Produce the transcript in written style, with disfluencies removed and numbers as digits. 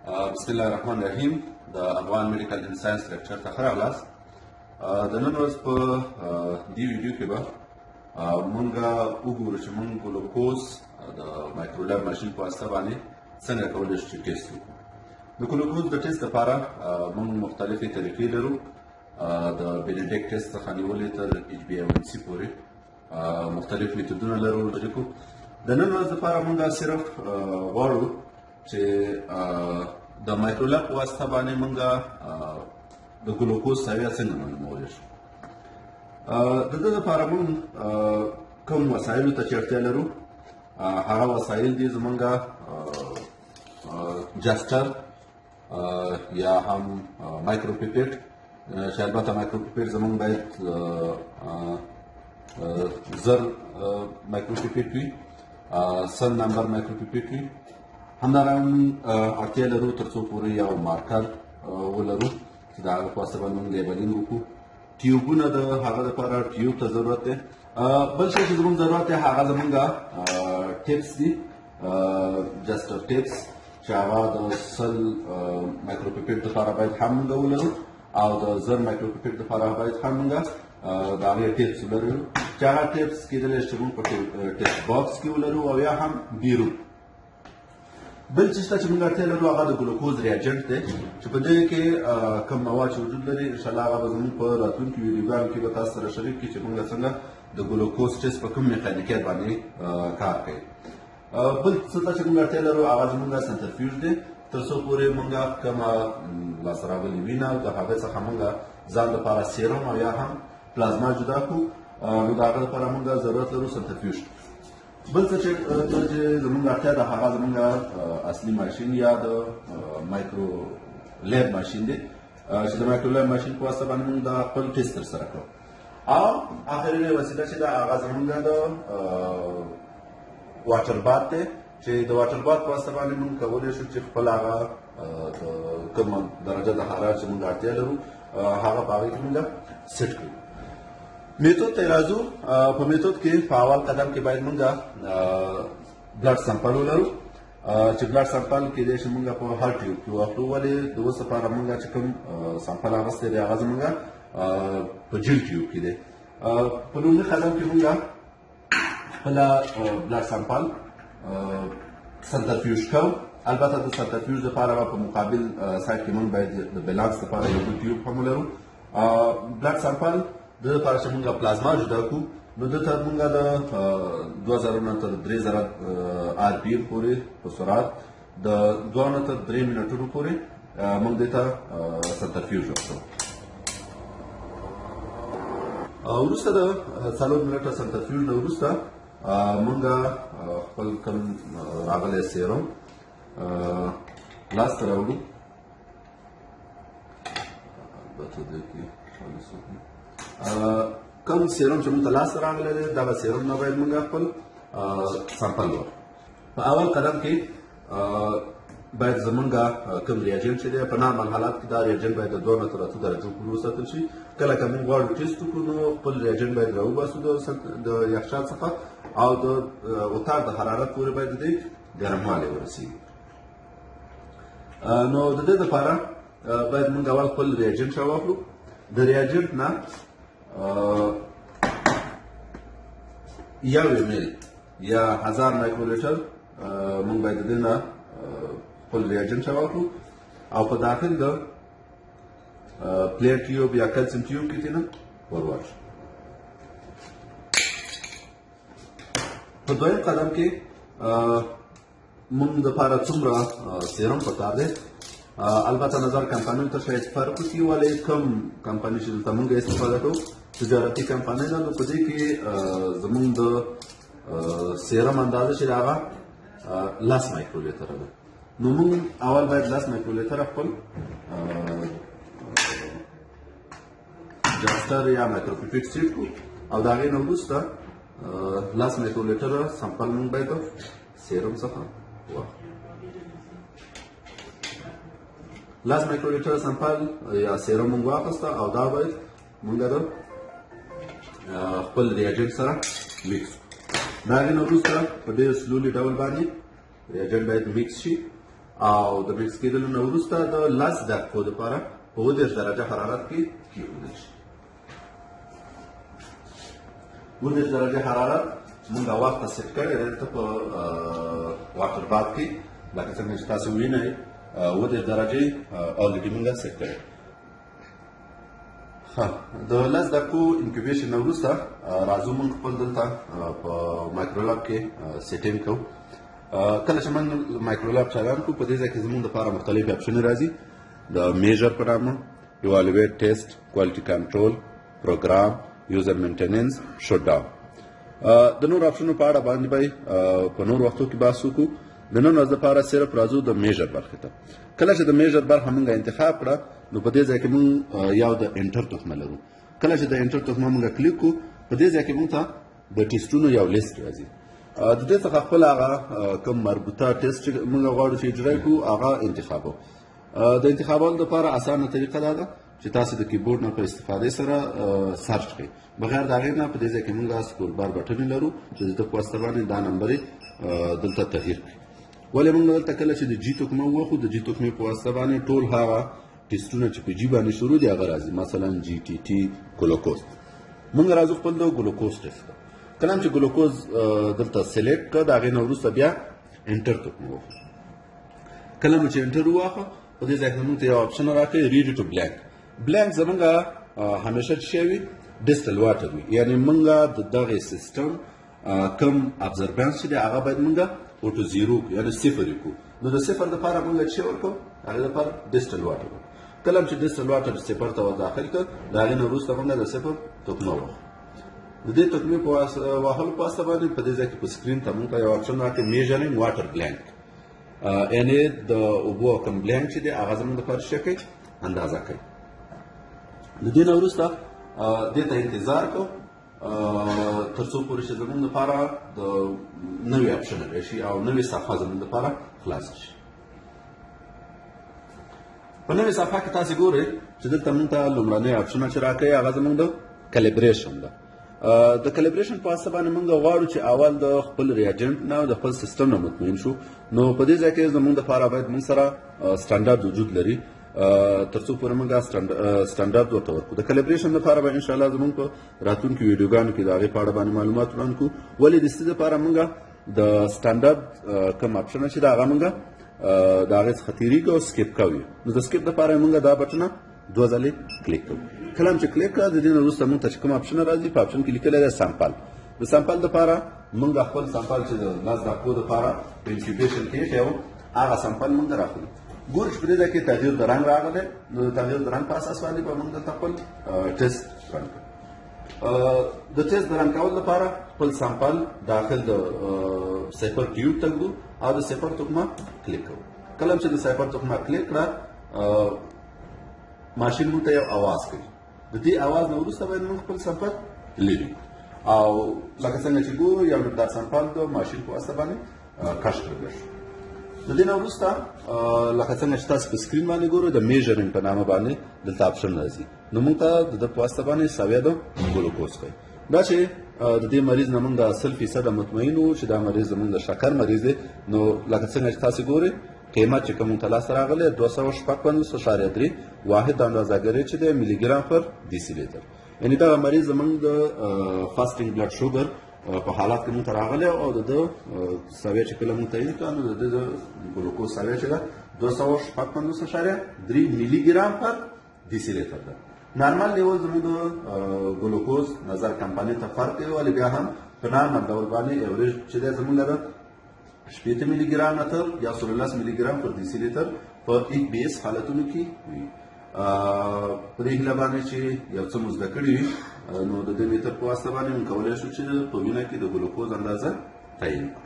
بسم الله الرحمن الرحیم. د افغان Medical and Science lecture ته ښه راغلاست. د نن ورځ په دې ویډیو کې به مونږ وګورو چې مونږ ګلوکوز د مایکرولب ماشین په واسطه باندې څنګه کولی شو چې ټیسټ وکړو. د ګلوکوز د ټیسټ لپاره مونږ مختلفې طریقې لرو، د بینیډیکټ ټیسټ څخه نیولې تر HbA1c پورې مختلف میتودونه لرو. د نن ورځ لپاره مونږ صرف غواړو چې د مایکرولب په واسطه باندې مونږ د ګلوکوز سویه څنګه معلومولی شو. د دې لپاره مونږ کوم وسایلو ته چې اړتیا لرو هغه وسایل دي زمونږ جسټر یا هم مایکروپیپیټ، چې البته مایکروپیپیټ زمونږ باید 1000 مایکروپیپیټ وي، 100 نمبر مایکروپیپیټ وي. همدارنګه اړتیا لرو تر څو پورې یو مارکر ولرو چې د هغه په واسطه باندې موږ لیبلینګ وکړو. ټیوبونه د هغه لپاره ټیوب ته ضرورت دی. بل شی چې زموږ ضرورت دی هغه زموږ tips دي، Jester tips، چې هغه د 100 مایکروپیپیټ لپاره باید هم موږ ولرو او د 1000 مایکروپیپیټ لپاره باید هم موږ د هغې tips ولرو، چې هغه tips کېدلی شي چې موږ په test box کې ولرو او یا هم بیرون. بل څه شته چې موږ اړتیا لرو هغه د ګلوکوز reagent دی، چې په دې کې کوم مواد چې وجود لري انشاءالله هغه به زموږ په راتلونکي ویډیوګانو کې به تاسو سره شریک کړي چې موږ څنګه د ګلوکوز ټیسټ په کوم میخانیکیت باندې کار کوي. بل څه ته چې موږ اړتیا لرو هغه زموږ سنترفیوژ دی، تر څو پورې موږ کومه لاسته راغلې وینه او د هغې څخه موږ ځان لپاره سیروم او یا هم پلازما جدا کړو، نو د هغه لپاره موږ ضرورت لرو سنترفیوژ. بل څه چې زموږ اړتیا ده هغه زموږ اصلي ماشین یا د مایکرو لیب ماشین دی، چې د مایکرو لیب ماشین په واسطه باندې موږ دا خپل ټیسټ ترسره کړو. او آخرینۍ وسیله چې ده هغه زموږ د water bath دی، چې د water bath په واسطه باندې موږ کولی شو چې خپل هغه د کومه درجه د حرارت چې موږ اړتیا لرو هغه په هغې کې موږ set کړو. میتود ته راځو. په میتود کې په اول قدم کې باید موږ blood sample ولرو، چې blood sample کېدای شي موږ په هر tube کې واخلو، ولې د اوس لپاره موږ چې کوم sample اخیستی دی هغه زموږ په gel tube کې دی. په لومړي قدم کې موږ خپله blood sample سنترفیوژ کوو. البته د سنترفیوژ لپاره به په مقابل side کې موږ باید د balance لپاره یو بل tube هم ولرو. blood sample د دې لپاره چې موږ پلازما جدا کړو نو دلته موږ د 2000 نه تر 3000 RPM پورې په سرعت د 2 نه تر 3 منټونو پورې موږ دې ته سنترفیوژ ورکړو. وروسته د 4 منټه سنترفیوژ نه وروسته موږ خپل کوم راغلی سیروم لاسته راوړو. البته دې کې کوم سیروم چې موږ ته لاسته راغلی دی دغه سیروم نه باید موږ خپل sample وکړو. په اول قدم کې باید زمونږ کوم reagent چې دی په normal حالت کې دا reagent باید د 2 نه تر 8 درجو پورې وساتل شي. کله که موږ غواړو ټیسټ وکړو نو خپل reagent باید راوباسو د یخچال څخه او د اتاق د حرارت پورې باید د دې ګرموالی ورسېږي. نو د دې لپاره باید موږ اول خپل reagent راواخلو. د reagent نه 1 ml یا 1000 مایکرولیټر موږ باید د دې نه خپل reagent راواخلو او په داخل د plate tube یا calcium tube کې ترې نه ور واچو. په دویم قدم کې موږ دپاره څومره سیروم پکار دی، البته نظر کمپنیو ته شاید فرق وکړي، ولې کوم کمپني چې دلته موږ استفاده کوو تجارتي کمپنۍ ده، نو په دې کې زموږ د سیرم اندازه چې ده هغه 10 مایکرولیټره ده. نو موږ اول باید 10 مایکرولیټره خپل جسټر یا مایکروپیپیټ set کړو او د هغې نه وروسته 10 مایکرولیټره sample موږ باید سیروم څخه واخلو. 10 مایکرولیټر sample یا سیروم موږ واخیسته او دا باید موږ د خپل reagent سره mix کړو. د هغې نه وروسته په ډېر slowly ډول باندې reagent باید mix شي. او د mix کېدلو نه وروسته د 10 دقیقو دپاره په 37 درجه حرارت کې کېښودل شي. 37 درجه حرارت موږ وخت ته set کړی دی دلته په water bath کې، لکه څنګه چې تاسو وینئ 37 درجې already موږ set کړی. ښه، د 10 دقیقو incubation نه وروسته راځو موږ خپل دلته په Microlab کې setting کوو. کله چې موږ Microlab چالان کړو، په دې ځای کې زموږ دپاره مختلفې option راځي، د measure په نامه، evaluate test، quality control، program، user maintenance، shut down. د نور option ونو په اړه باندې به په نور وختو کې بحث وکړو. د نن ورځ لپاره صرف راځو د measure برخې ته. کله چې د measure برخه موږ انتخاب کړه، نو په دې ځای کې موږ یو د enter تخمه لرو. کله چې د enter تخمه موږ کلیک کړو، په دې ځای کې موږ ته د test ونو یو لیست راځي. د دې څخه خپل هغه کوم مربوطه ټیسټ چې موږ غواړو چې اجرا کړو هغه انتخابو. د انتخابولو لپاره اسانه طریقه دا ده چې تاسو د کیبورډ نه په استفادې سره search کړئ. بغیر د هغې نه په دې ځای کې موږ scroll bar button لرو چې د ده په واسطه باندې دا نمبر دلته تغییر کړي. ولې موږ دلته کله چې د G تکمه ووهو، د G تکمې په واسطه باندې ټول هغه test ونه چې په G باندې شروع دي هغه راځي، مثلا GTT ګلوکوز. موږ راځو خپل د ګلوکوز ټیسټ ته. کله چې ګلوکوز دلته select کړ، د هغې نه وروسته بیا enter تکمه ووهو. کله مو چې enter وواهه، په دې ځای کې موږ ته یو option راکوي، ready to blank. Blank زمونږ همیشه څه شی وي؟ distilled water وي، یعنې موږ د دغې سیستم کوم absorbance چې دی هغه باید موږ auto zero کړو، یعنې صفر یې کړو. نو د صفر دپاره موږ څه ورکړو؟ هغې دپاره distilled water ورکړو. کله چې distilled water صفر ته ور داخل کړ، د هغې نه وروسته موږ د صفر تکمه ووهو. د دې تکمې په وهلو په واسطه باندې په دې ځای کې په screen ته موږ ته یو option راکړي، measuring water blank، یعنې د اوبو کوم blank چې دی هغه زموږ دپاره څه کوي؟ اندازه کوي. د دې نه وروسته دې ته انتظار کوو تر څو پورې چې زموږ دپاره د نوې option راشي او نوې صفحه زموږ دپاره خلاصه شي. په نوې صفحه کې تاسې ګورئ چې دلته موږ ته لومړنۍ option چې راکوي هغه زموږ د calibration ده. د calibration په واسطه باندې موږ غواړو چې اول د خپل reagent نه او د خپل سیستم نه مطمئن شو. نو په دې ځای کې زموږ دپاره باید موږ سره standard وجود لري، تر څو پورې موږ standard ورته ورکړو. د calibration لپاره به انشاءالله زموږ په راتلونکو ویډیوګانو کې د هغې په اړه باندې معلومات وړاندې کړو. ولې د څه لپاره موږ د standard کوم option چې ده هغه موږ د هغې څخه تېرېږو او skip کوو. نو د skip لپاره موږ دا button دوه ځلې کلیک کوو. کله هم چې کلیک کړه، د دې نه وروسته موږ ته چې کوم option راځي، په option کې لیکلی دی sample. د sample دپاره موږ خپل sample چې د 10 دقیقو دپاره په incubation کې ایښی و، هغه sample موږ راخلو. ګورو چې په دې ځای کې تغییر د رنګ راغلی، نو د تغییر د رنګ په اساس باندې به موږ دلته خپل test run کړو. د test د run کولو لپاره خپل sample داخل د صفر tube ته ږدو او د صفر تکمه کلیک کوو. کله هم چې د صفر تکمه کلیک کړه، ماشین موږ ته یو اواز کوي. د دې اواز نه وروسته باید موږ خپل sample لرې کړو او لکه څنګه چې ګورو یو مقدار sample د ماشین په واسطه باندې کش کړل شو. د دې نه وروسته لکه څنګه چې تاسو په screen باندې ګورئ، د measuring په نامه باندې دلته option راځي. نو موږ ته د ده په واسطه باندې سویه د ګلوکوز ښیي. دا چې د دې مریض نه موږ 100% مطمئن وو چې دا مریض زموږ د شکر مریض دی، نو لکه څنګه چې تاسو ګورئ قیمت چې کوم ته لاسته راغلی 256.3 واحد اندازهګري چې دی ملي ګرام پر دیسي لیتر. یعنې دغه مریض زموږ د fasting blood sugar په حالت کې موږ ته راغلی او د ده سویه چې کله موږ تعین کړه، نو د ده د ګلوکوز سویه چې ده 256.3 ملي ګرام پر دیسي لیتر ده. normal level زموږ د ګلوکوز نظر کمپنۍ ته فرق کوي، ولې بیا هم په normal ډول باندې average چې دی زموږ لره 60 ملي ګرام نه تر یا 110 ملي ګرام پر دیسي لیتر په 1 20 حالتونو کې وي. په دې هیله باندې چې یو څه مو زده کړي وي، نو د دې method په واسطه باندې موږ کولی شو چې په وینه کې د ګلوکوز اندازه تعین کړو.